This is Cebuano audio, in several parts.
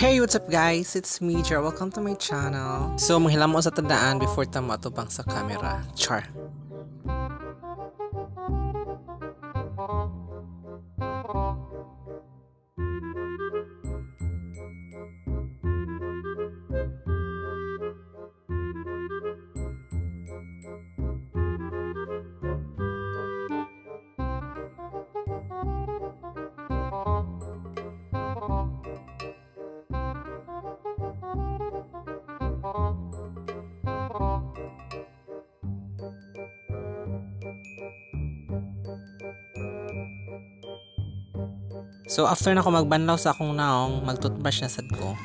Hey, what's up guys? It's me, Jar. Welcome to my channel. So, manghilamo sa tandaan before ta moatubang sa camera. Char. So after na ko magbanlaw sa akong naong, mag-toothbrush na sad ko.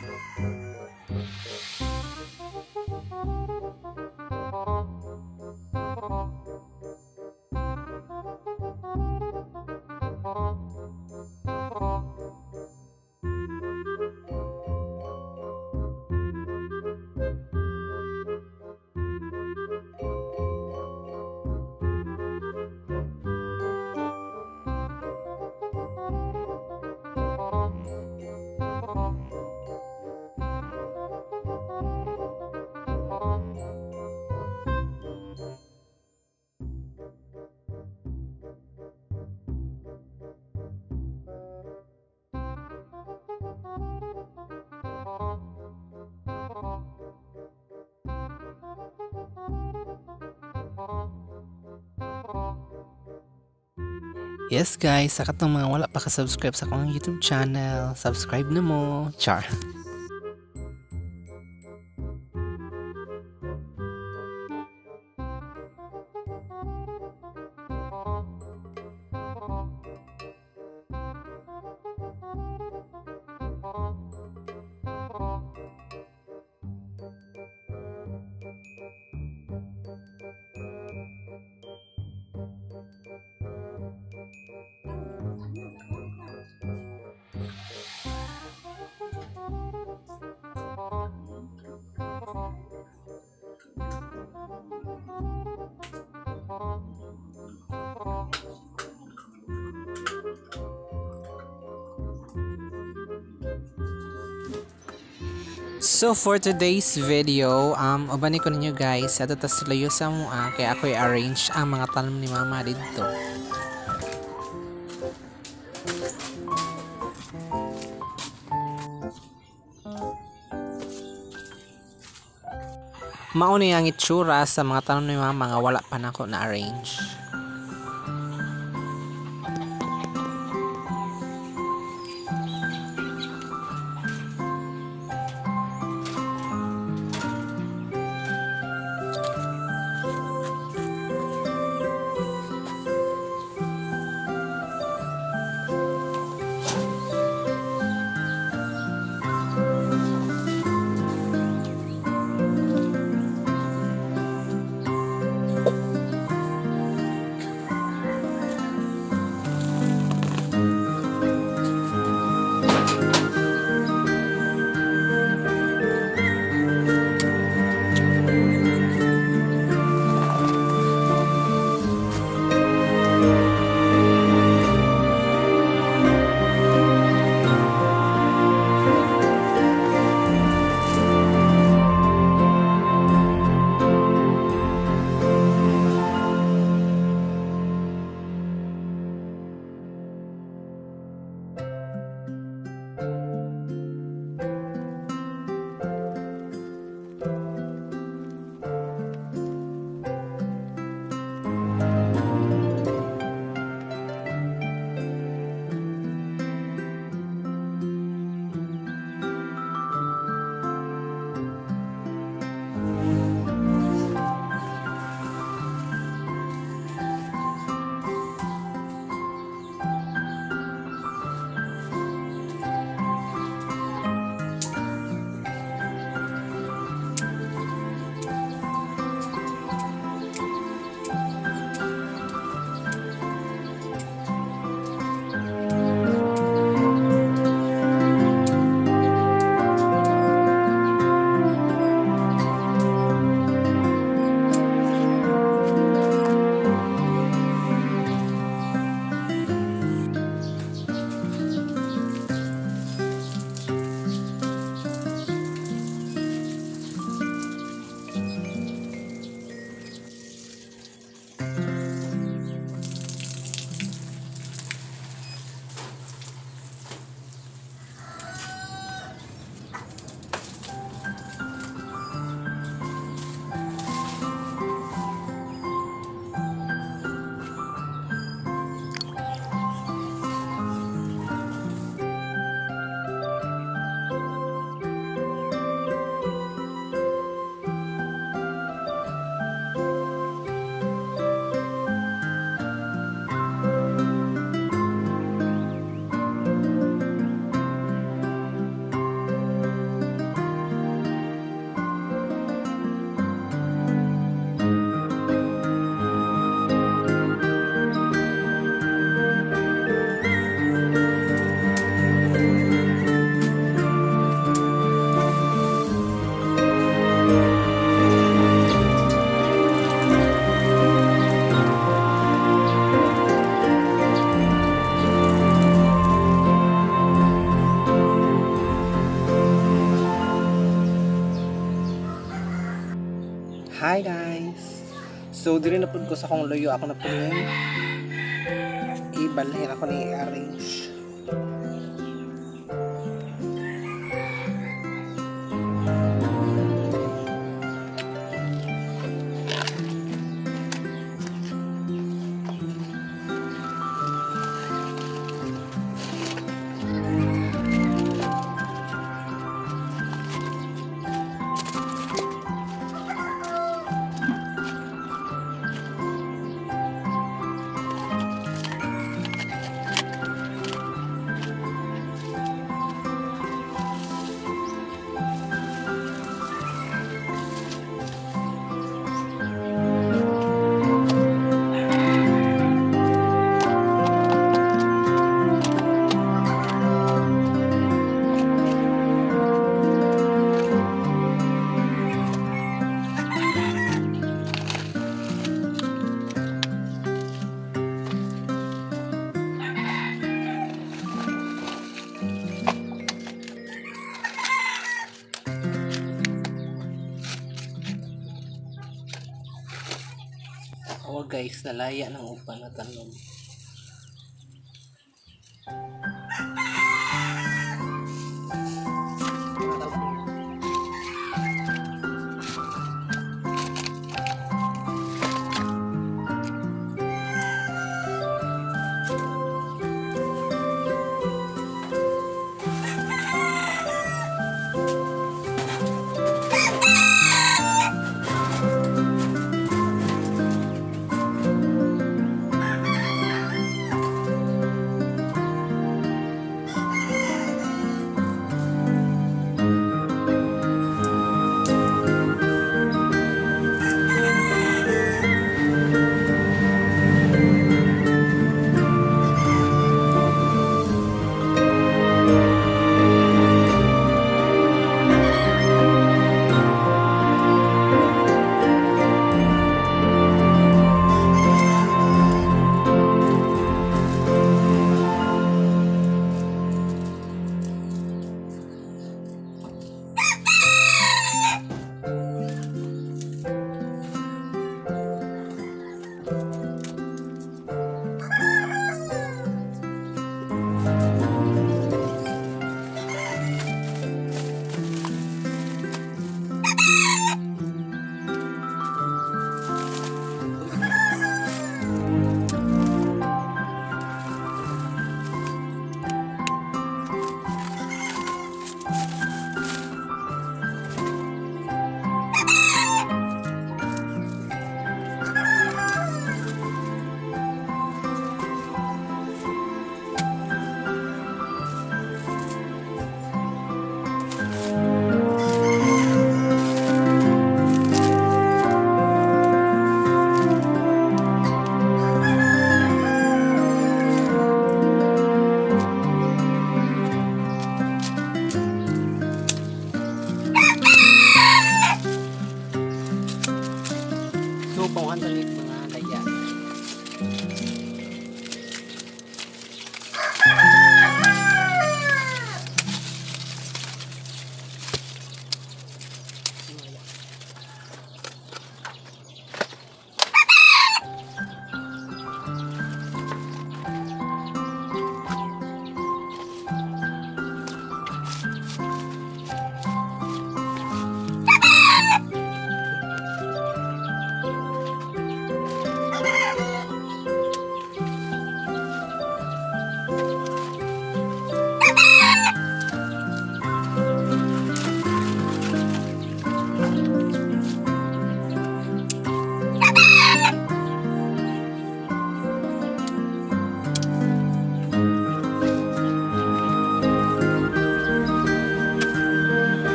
Yes guys, sa katong mga wala pa ka-subscribe sa akong YouTube channel, subscribe na mo. Char. So for today's video, uban ko ninyo guys, ato ta sa sa mua kay ako i-arrange ang mga tanom ni mama didto. Mao ni ang itsura sa mga tanom ni mama nga wala pa nako na-arrange. So diri na pud ko sa akong luyo, ako na pud ning ibalhin, ako ni i-arrange. Oh guys, nalaya ng uban na tanom.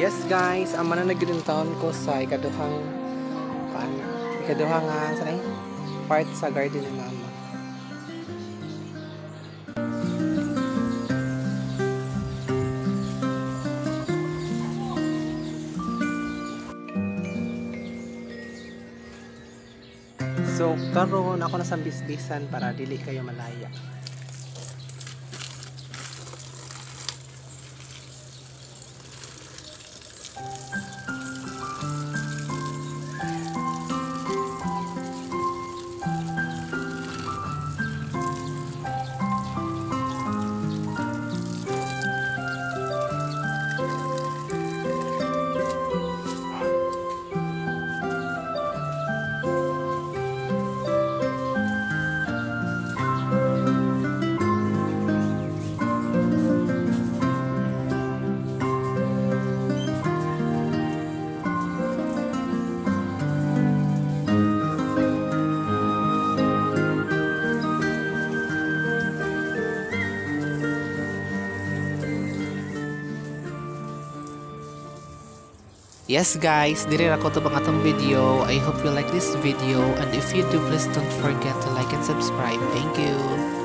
Yes guys, amo na na gyud taon ko sa ikaduhang paan, ikaduhang sa part sa garden ni Mama. So karon ako na sa bisbisan para dili kayo malaya. Yes guys, diri ra ko tubang atong video. I hope you like this video, and if you do, please don't forget to like and subscribe. Thank you.